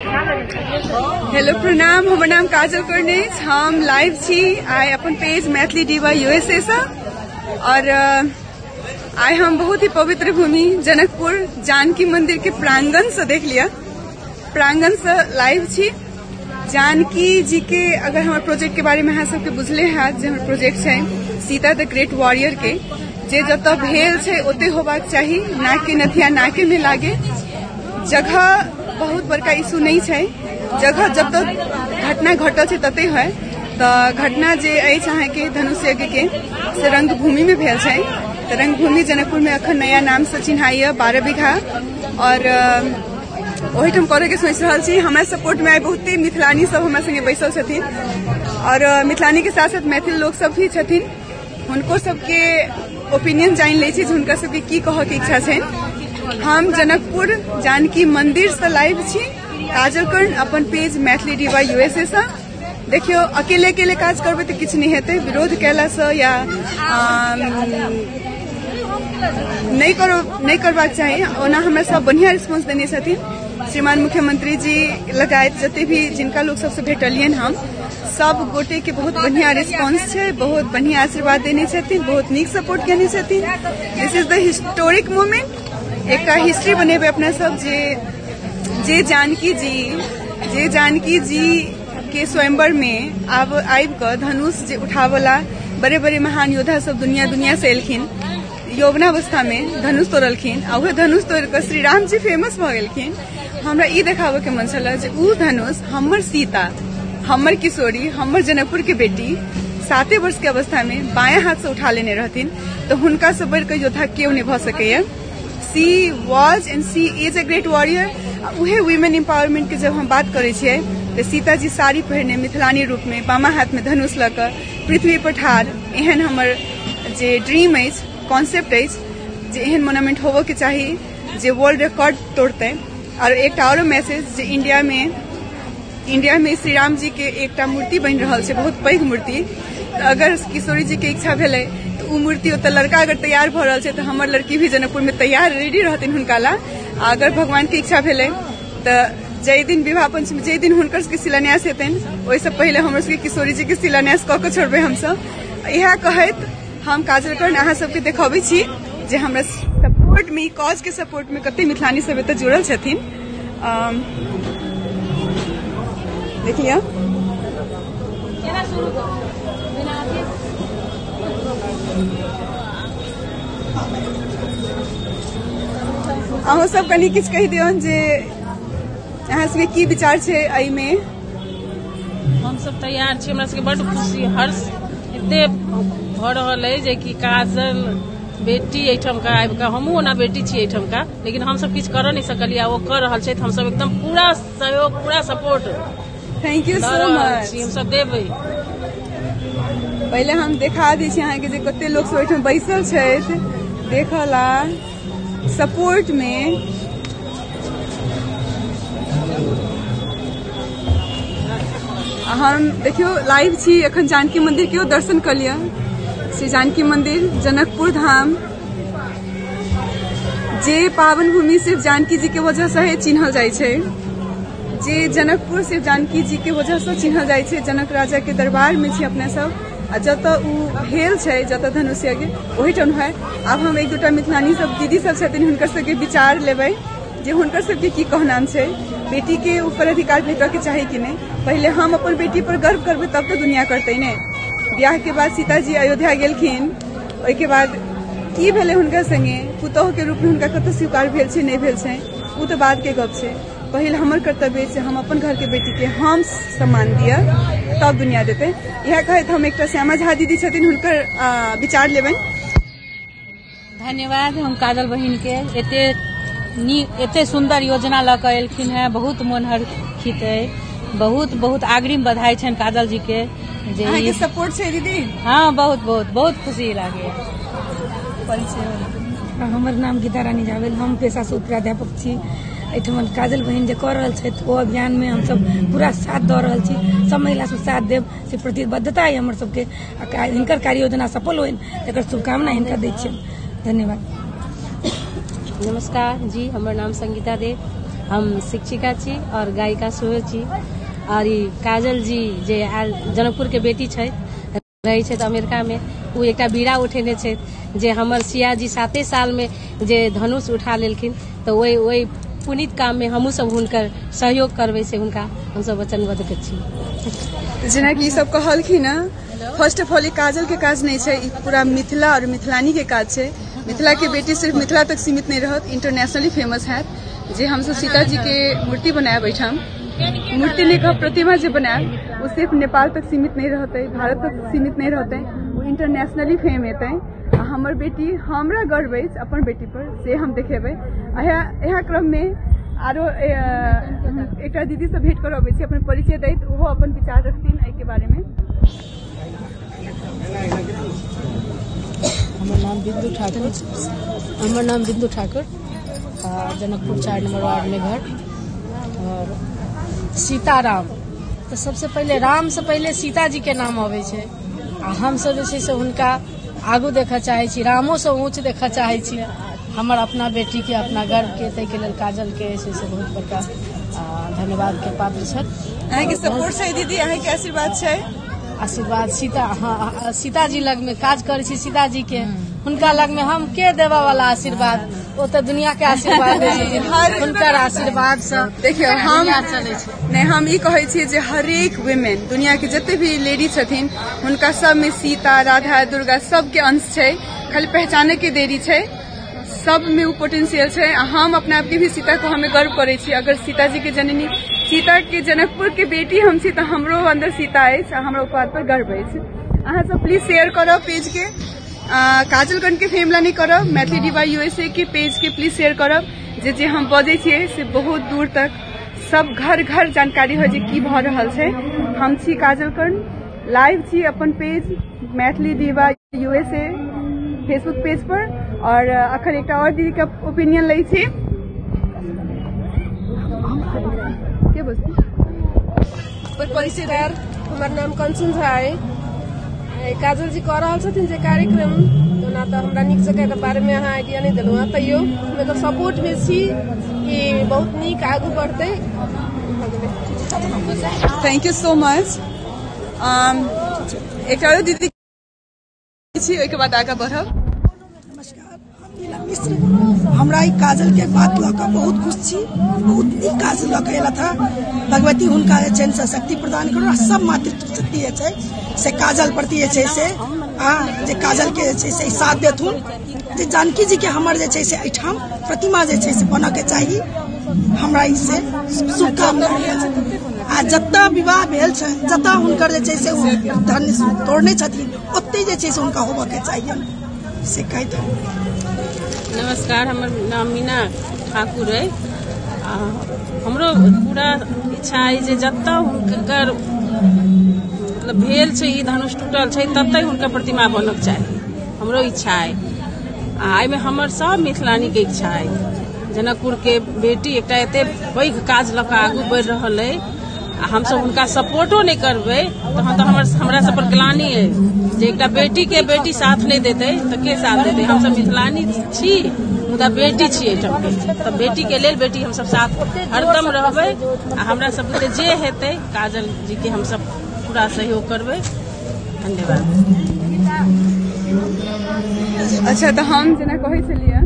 Hello प्रणाम, हमर नाम काजल कर्ण अछि। हम लाइव छी आइ अपन पेज मैथिली डीवा यूएसए से और आइ हम बहुत ही पवित्र भूमि जनकपुर जानकी मंदिर के प्रांगण से देख लिया, प्रांगण से लाइव छी। जानकी जी के अगर हमर प्रोजेक्ट के बारे में अहाँ सबके बुझले हैत जे हमर प्रोजेक्ट छै सीता the great warrior के, जे जतऽ भेल छै ओते होबाक चाही, नाके नथिया नाके में लागे। जगह बहुत बड़का इशू नहीं छै, जगह जतऽ घटना घटल छै तते है। तऽ घटना जे अछि अहाँके धनुष यज्ञ के से रंगभूमि में भेल छै। तऽ रंगभूमि जनकपुर में अखन नया नाम से चिन्हाइए 12 बीघा और ओहिठाम करे के सोचि रहल छी। हमरा सपोर्ट में आइ बहुते मिथिलानी सब हमरा संगे बैसल छथिन और मिथिलानी के साथ साथ मैथिल लोक सब भी छथिन। हुनको सबके ओपिनियन जानि लै छी जे हुनका सबके की कहऽ के इच्छा छनि। हम जनकपुर जानकी मंदिर से लाइव छी, काजल कर्ण अपन पेज मैथिली डीवा यूएसए से। देखियो अकेले अकेले काज करबै तऽ किछु नहि हेतै, विरोध कयलासँ या नहीं करबाक चाही। ओना हमरा सब बढ़िया रिस्पॉन्स देने छथिन श्रीमान मुख्यमंत्री जी लगायत जते भी जिनका लोग सबसे भेटलियनि हम सब गोटे के बहुत बढ़िया रिस्पॉन्स छै, बहुत बढ़िया आशीर्वाद देने छथिन, बहुत नीक सपोर्ट केने छथिन। This is the historic moment, एकटा हिस्ट्री बनेबै अपना सब जे जानकी जी के स्वयंवर में आब आबि कऽ धनुष जे उठावला बड़े बड़े महान योद्धा सब दुनिया दुनिया से एलखिन, यौवनावस्था में धनुष तोड़लखिन आ उहे धनुष तोड़ कऽ श्री राम जी फेमस भऽ गेलखिन। हमरा ई देखाबऽ के मन छल जे उ धनुष हमर सीता, हमर किशोरी, हमर जनकपुर के बेटी 7 वर्ष के अवस्था में बायां हाथ से उठा लेने रहथिन, तऽ हुनका से बढ़ि कऽ योद्धा केओ नहि भऽ सकैया। She was and she is a great warrior. उहे वुमेन एम्पावरमेंट के जब हम बात करै छियै तऽ सीता जी साड़ी पहिरने मिथिलानी रूप में बामा हाथ में धनुष लऽ कऽ पृथ्वी पर ठाढ़, एहन हमर जे ड्रीम अछि, कॉन्सेप्ट अछि जे एहन मोनुमेंट होबऽ के चाही जे वर्ल्ड रिकॉर्ड तोड़तै। और एकटा औरो मैसेज जे इंडिया में श्री राम जी के एकटा मूर्ति बनि रहल छै, बहुत पैघ मूर्ति। तऽ अगर किशोरी जी के इच्छा भेलै तऽ उ मूर्ति ओतऽ लड़का अगर तैयार भऽ रहल छै तऽ हमर लड़की भी जनकपुर में तैयार रेडी रहथिन हुनका ला। आ अगर भगवान के इच्छा भेलै तऽ जाहि दिन विवाह पंचमी, जाहि दिन हुनकर सबके शिलान्यास हेतनि ओहिसँ पहिले हमर सबके किशोरी जी के शिलान्यास कऽ के छोड़बै हमसब। इएह कहैत हम काजल कर्ण अहाँ सबके देखबै छी जे हमरा सपोर्ट में, कॉज के सपोर्ट में कते मिथिलानी सब एतऽ जुड़ल छथिन। देख लिअ। अहूँ सब कनि किछु कहि दियौन जे अहाँ सबके की विचार छै एहिमे। हम सब तैयार छी, हमरा सबके बड खुशी हर्ष एते भऽ रहल अइ जे कि काजल बेटी एहिठामका आबि कऽ, हमहूँ ओना बेटी छी एहिठामका, लेकिन हमसब किछु करऽ नहि सकलियै, ओ कऽ रहल छथि। हमसब एकदम पूरा सहयोग, पूरा support thank you so much हमसब देबै। पहिले हम देखा दै छी अहाँके जे कते लोक सब एहिठाम बैसल छथि देखऽ ला सपोर्ट में। हम देखियौ लाइव छी एखन जानकी मंदिर के दर्शन कऽ लिअ। श्री जानकी मंदिर जनकपुर धाम जे पावन भूमि सिर्फ जानकी जी के वजह से चिन्हल जाइ छै, जे जनकपुर सिर्फ जानकी जी के वजह से चिन्हल जाइ छै। जनक राजा के दरबार में छी अपने सब आ जतऽ उ भेल छै, जतऽ धनुष यज्ञ ओहिठाम है। आब हम एक दूटा मिथिलानी सब दीदी सब छथिन, हुनकर सबके विचार लेबै जे हुनकर सबके की कहनाम छै, बेटी के ऊपर अधिकार भेटऽ के चाही कि नहि। पहिले हम अपन बेटी पर गर्व करबै तब तऽ दुनिया करतै ने। ब्याह के बाद सीता जी अयोध्या गेलखिन, ओहिके बाद की भेलै हुनका संगे, पुतोह के रूप में हुनका कतऽ स्वीकार भेल छै नहि भेल छै ओ तऽ बाद के गप छै। पहिल हमर कर्तव्य छै हम अपन घर के बेटी के हम सम्मान दिअ तब दुनिया देतै। इएह कहैत हम एकटा श्यामा झा दीदी छथिन, हुनकर विचार लेबनि। धन्यवाद। हम काजल बहिन के एते एते सुंदर योजना लऽ कऽ एलखिन हेँ, बहुत मोन हर्षित अइ, बहुत बहुत अग्रिम बधाई छनि काजल जी के। जे सपोर्ट छै दीदी? हाँ, बहुत बहुत बहुत खुशी लागैया। हमर नाम गीता रानी झा भेल, हम पेशा से प्राध्यापक छी। एहिठाम काजल बहिन जे कऽ रहल छथि ओ अभियान में हमसब पूरा साथ दऽ रहल छी, सब महिला सब साथ देब से प्रतिबद्धता अइ हमर सबके। आ हिनकर कार्य योजना सफल होइन तकर शुभकामना हिनका दै छियनि। धन्यवाद। नमस्कार जी, हमर नाम संगीता देव। हम शिक्षिका छी और गायिका सेहो छी। और ई काजल जी जे आयल जनकपुर के बेटी छथि, रहै छथि अमेरिका में, ओ एकटा बीड़ा उठेने छथि जे हमर सिया जी 7 साल में जे धनुष उठा लेलखिन, तऽ ओहि ओहि पुनीत काम में हमहूँ सब हुनकर सहयोग करबै, से हुनका हमसब वचनबद्ध छी। जेनाकि ई सब कहलखिन हँ, फर्स्ट ऑफ ऑल ई काजल के काज नहि छै, ई पूरा मिथिला और मिथिलानी के काज छै। मिथिला के बेटी सिर्फ मिथिला तक सीमित नहीं रहत, इंटरनेशनली फेमस हैत। जे हमसब सीता जी के मूर्ति बनायब, एहिठाम मूर्ति नहि कहब, प्रतिमा जे बनायब, ओ सिर्फ नेपाल तक सीमित नहीं रहतै, भारत तक सीमित नहीं रहतै, ओ इंटरनेशनली फेम हेतै। आ हमर बेटी, हमरा गर्व अछि अपन बेटी पर, से हम देखेबै। इएह क्रममे आरो एकटा दीदीसँ भेंट करबै छी, अपन परिचय दैत ओहो अपन विचार रखथिन एहिके बारेमे। हमर नाम बिंदु ठाकुर, हमर नाम बिंदु ठाकुर, जनकपुर 4 नंबर वार्ड में घर। और सीताराम तऽ सबसे पहिले राम से पहिले सीता जी के नाम अबै छै, आ हमसब जे छै से हुनका आगू देखऽ चाहै छी, रामो से ऊँच देखऽ चाहै छी। हमर अपना बेटी के, अपना गर्व के, ताहिके लेल काजल के जे छै से बहुत बड़का धन्यवाद के पात्र छथि। अहाँके सपोर्ट छै दीदी, अहाँके आशीर्वाद छै। आशीर्वाद सीता, हाँ, सीताजी लगमे काज करै छी, सीताजी के हुनका लगमे हम के देबऽ वाला आशीर्वाद, ओ तऽ दुनिया के आशीर्वाद दै छथिन, हुनकर आशीर्वाद से देखियौ हम दुनिया चलै छै। नहि, हम ई कहै छियै जे हरेक वुमेन, दुनिया के जते भी लेडीज छथिन, हुनका सबमे सीता, राधा, दुर्गा सबके अंश छै, खाली पहचाने के देरी छै, सबमे ओ पोटेंशियल छै। आ हम अपना आपके भी सीता को हमें गर्व करै छी। अगर सीता जी के जननी, सीता के जनकपुर के बेटी हम छी, तऽ हमरो अंदर सीता अछि आ हमरा ओकर पर गर्व अछि। अहाँ सब प्लीज शेयर करब पेज के, काजल कर्ण के फेम ला नहीं करब, मैथिली डिवा यूएसए के पेज के प्लीज शेयर करब, जे जे हम बजै छियै से बहुत दूर तक सब घर घर जानकारी हो जे की भऽ रहल छै। हम छी काजल कर्ण, लाइव छी अपन page Maithili Diva USA Facebook page पर। और अखन एकटा और दीदी के ओपिनियन लै छी। के बजतै? पर परिचय दे। हमर नाम कंचन झा अइ। काजल जी कऽ रहल छथिन जे कार्यक्रम, ओना तऽ हमरा नीक जकाँ एकर बारेमे अहाँ आइडिया नहि देलहुँ हेँ, तैयो हम एकर सपोर्टमे छी कि बहुत नीक आगू बढ़तै। Thank you so much. एकटा और दीदी छी, ओहिके बाद आगाँ बढ़ब। नमस्कार, हम नीलम मिश्र। हमरा ई काजल के बात लऽ कऽ बहुत खुश छी, बहुत नीक काज लऽ कऽ एलथि हँ। भगवती हुनका जे छै से शक्ति प्रदान करू, आ सब मातृत्व शक्ति जे छै से काजल प्रति जे छै से आ जे काजल के जे छै से साथ देथुन, जे जानकी जी के हमर जे छै से एहिठाम प्रतिमा जे छै से बनऽ के चाही, हमरा ई से शुभकामना अछि। आ जतऽ विवाह भेल छै, जतऽ हुनकर जे छै से ओ धनुष तोड़ने छथिन, ओतहि जे छै से हुनका होबऽ के चाहिए, से कहैत हम। नमस्कार, हमर नाम मीना ठाकुर अइ। आ हमरो पूरा इच्छा अइ जे जतऽ हुनकर मतलब भेल छै, ई धनुष टूटल छै, ततहि हुनकर प्रतिमा बनक चाही, हमरो इच्छा अइ। आ एहिमे हमर सब मिथिलानी के इच्छा अइ। जनकपुर के बेटी एकटा एते पैघ काज लऽ कऽ आगू बढ़ि रहल अइ, आ हमसब हुनका सपोर्टो नहि करबै तहन तऽ हमर हमरा सब पर ग्लानि अइ जे एकटा बेटी के बेटी साथ नहि देतै तऽ के साथ देतै। हमसब मिथिलानी छी, मुदा बेटी छी एहिठाम के, तऽ बेटी के लेल बेटी हमसब साथ हरदम रहबै। आ हमरा सब बुते जे हेतै काजल जी के हमसब पूरा सहयोग करबै। धन्यवाद। अच्छा, तऽ हम जेना कहै छलियै,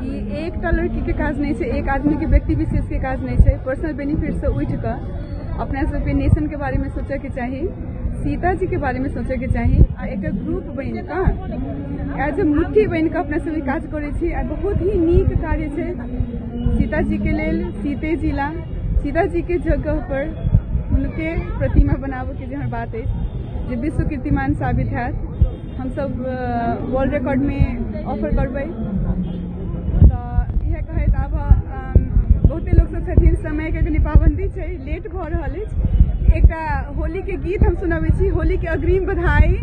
ई एकटा लड़की के काज नहि छै, एक आदमी के व्यक्ति विशेष के काज नहि छै। पर्सनल बेनिफिट से उठि कऽ अपना सबके नेशन के बारे में सोचऽ के चाही, सीता जी के बारे में सोचऽ के चाही, आ एकटा ग्रुप बनि कऽ, एज ए मुट्ठी बनि कऽ अपना सब ई काज करै छी। आ बहुत ही नीक कार्य छै सीता जी के लेल, सीते जी ला सीता जी के जगह पर हुनके प्रतिमा बनाबऽ के जे हमर बात अछि, जे विश्व कीर्तिमान साबित हैत। हमसब वर्ल्ड रिकॉर्ड में ऑफर करबै। तऽ इएह कहैत आब बहुते लोक सब छथिन, समय के कनि पाबंदी छै, लेट भऽ रहल अछि। एकटा होली के गीत हम सुनाबै छी। होली के अग्रिम बधाई।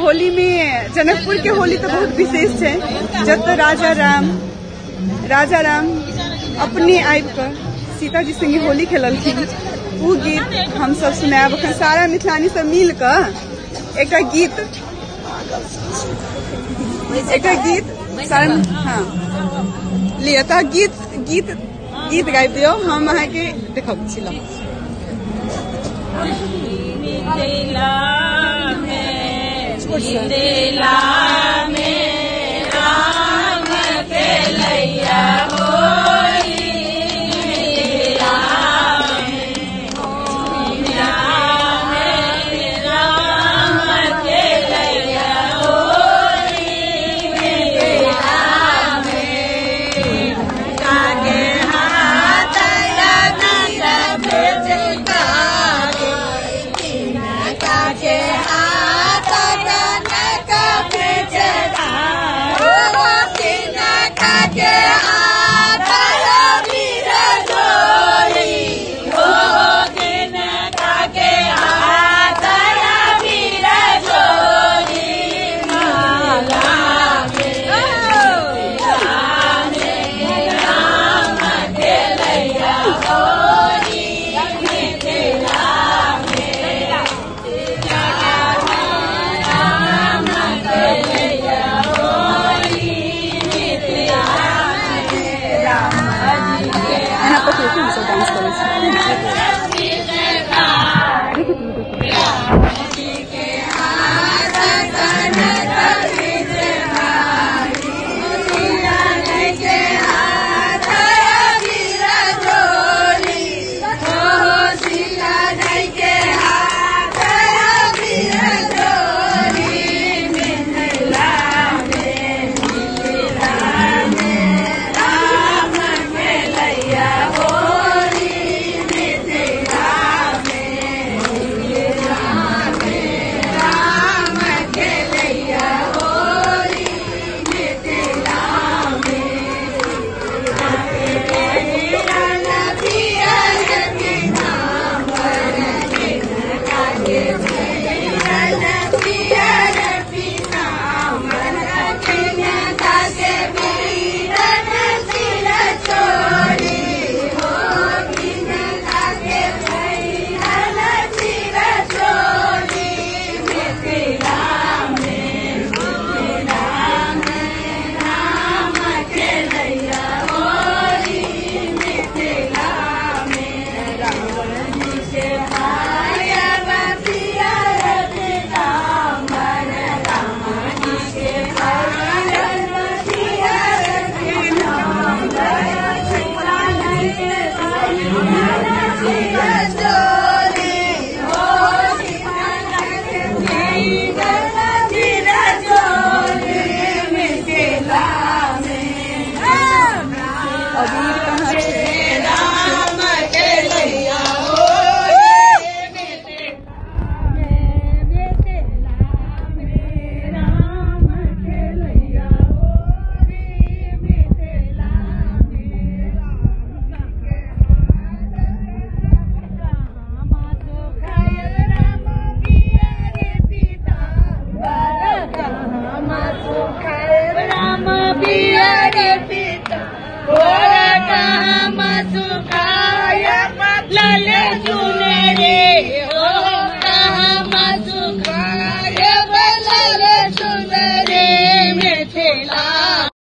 होली में जनकपुर के होली तऽ बहुत विशेष छै, जतऽ राजा राम अपने आबि कऽ सीता जी संगे होली खेललखिन। ओ गीत हमसब सुनायब अखन, सारा मिथिलानी सब मिल कऽ एकटा गीत, एकटा गीत सारा। हाँ, लिअ तऽ गीत गीत। गीत गाबि दियौ, हम अहाँके देखब छी। लाल